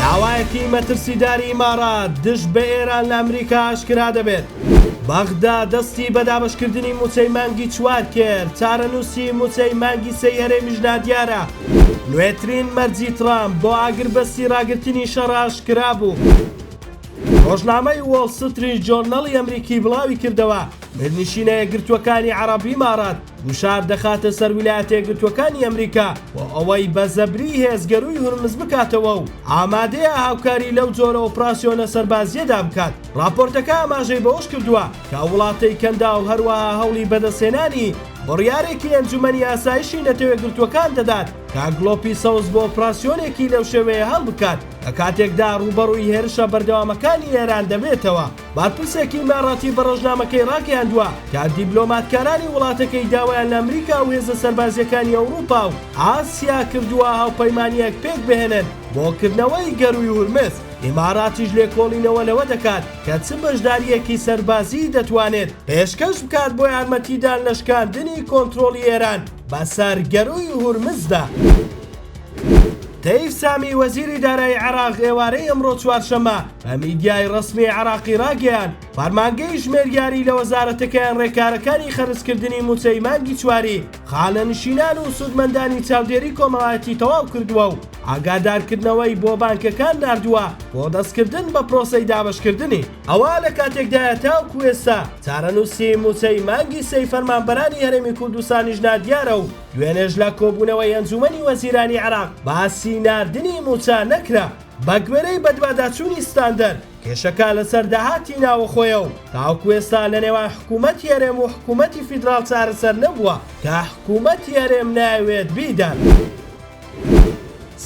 داوایەکی مەترسیداری ئیمارات دژ بە ئێران لە ئەمریکا ئاشکرا دەبێت. بەغدا دەستی بە دابەشکردنی مووچەی مانگی چوار کرد، چارەنووسی مووچەی مانگی سێی هەرێمیش نادیارە. نوێترین مەرجی ترامپ بۆ ئاگربەستی ڕاگرتنی شەڕ ئاشکرا بوو. ڕۆژنامەی وۆڵ ستریت جۆرنەڵی ئەمریکی بڵاویکردەوە، میرنشینە یەکگرتووەکانی عەڕەب ئیمارات گوشار دەخاتە سەر ویلایەتە یەکگرتووەکانی ئەمریکا بۆ ئەوەی بە زەبری هێز گەرووی هورمز بکاتەوە و ئامادەیە هاوکاری لەو جۆرە ئۆپراسیۆنە سەربازییەدا بکات. ڕاپۆرتەکە ئاماژەی بەوەشکردووە کە ئەو وڵاتەی کەنداو هەروەها هەوڵی بەدەستهێنانی بڕیارێکی ئەنجومەنی ئاسایشی نەتەوە یەکگرتووەکان دەدات کە گڵۆپی سەوز بۆ ئۆپراسیۆنێکی لەو شێوەیە هەڵبکات لە کاتێکدا ڕووبەڕووی هێرشە بەردەوامەکانی ئێران دەبێتەوە. بەرپرسێکی ئیماراتی بە ڕۆژنامەکەی ڕاگەیاندووە کە دیبلۆماتکارانی وڵاتەکەی داوایان لە ئەمریکا و هێزە سەربازییەکانی ئەوروپا و ئاسیا کردووە هاوپەیمانییەک پێکبهێنن بۆ کردنەوەی گەرووی هورمز. ئیماراتیش لێکۆڵینەوە لەوە دەکات کە چ بەشدارییەکی سەربازیی دەتوانێت پێشکەش بکات بۆ یارمەتیدان لە شکاندنی کۆنترۆڵی ئێران بەسەر گەرووی هورمزدا. تەیف سامی وەزیری دارایی عێراق ئێوارەی ئەمڕۆ چوارشەممە بە میدیای ڕەسمی عێراقی ڕاگەیاند، فەرمانگەی ژمێریاری لە وەزارەتەکەیان ڕێکارەکانی خەرجکردنی مووچەی مانگی چواری خانەنشینان و سوودمەندانی چاودێری کۆمەڵایەتی تەواو کردووە و ئاگادارکردنەوەی بۆ بانکەکان ناردووە بۆ دەستکردن بە پرۆسەی دابەشکردنی. ئەوە لە کاتێکدایە تاوەکو ئێستا چارەنووسی مووچەی مانگی سێی فەرمانبەرانی هەرێمی کوردستانیش نادیارە و دوێنێش لە کۆبوونەوەی ئەنجوومەنی وەزیرانی عێراق باسی ناردنی مووچە نەکرا. بەگوێرەی بەدواداچوونی ستاندەر، کێشەکە لەسەر داهاتی ناوەخۆیە و تاوەکو ئێستا لەنێوان حکوومەتی هەرێم و حکوومەتی فیدراڵ چارەسەر نەبووە کە حکوومەتی هەرێم نایەوێت بیدات.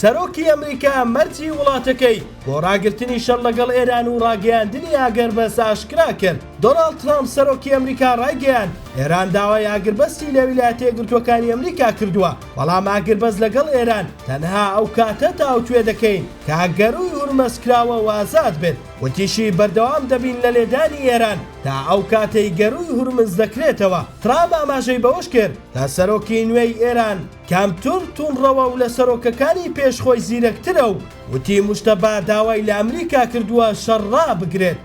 سەرۆکی ئەمریکا مەرجی وڵاتەکەی بۆ ڕاگرتنی شەڕ لەگەڵ ئێران و ڕاگەیاندنی ئاگربەست ئاشکرا کرد. دۆناڵد ترامپ سەرۆکی ئەمریکا ڕایگەیاند، ئێران داوای ئاگربەستی لە ویلایەتە یەکگرتووەکانی ئەمریکا کردووە، بەڵام ئاگربەست لەگەڵ ئێران تەنها ئەو کاتە تاوتوێ دەکەین کە گەرووی هورمز کراوە و ئازاد بێت. وتیشی، بەردەوام دەبین لە لێدانی ئێران تا ئەو کاتەی گەرووی هورمز دەکرێتەوە. ترامپ ئاماژەی بەوەش کرد کە سەرۆکی نوێی ئێران، کەمتر توندڕەوە و لە سەرۆکەکانی پێش خۆی زیرەکترە و وتی موجتەبا داوای لە ئەمریکا کردووە شەڕ ڕابگرێت.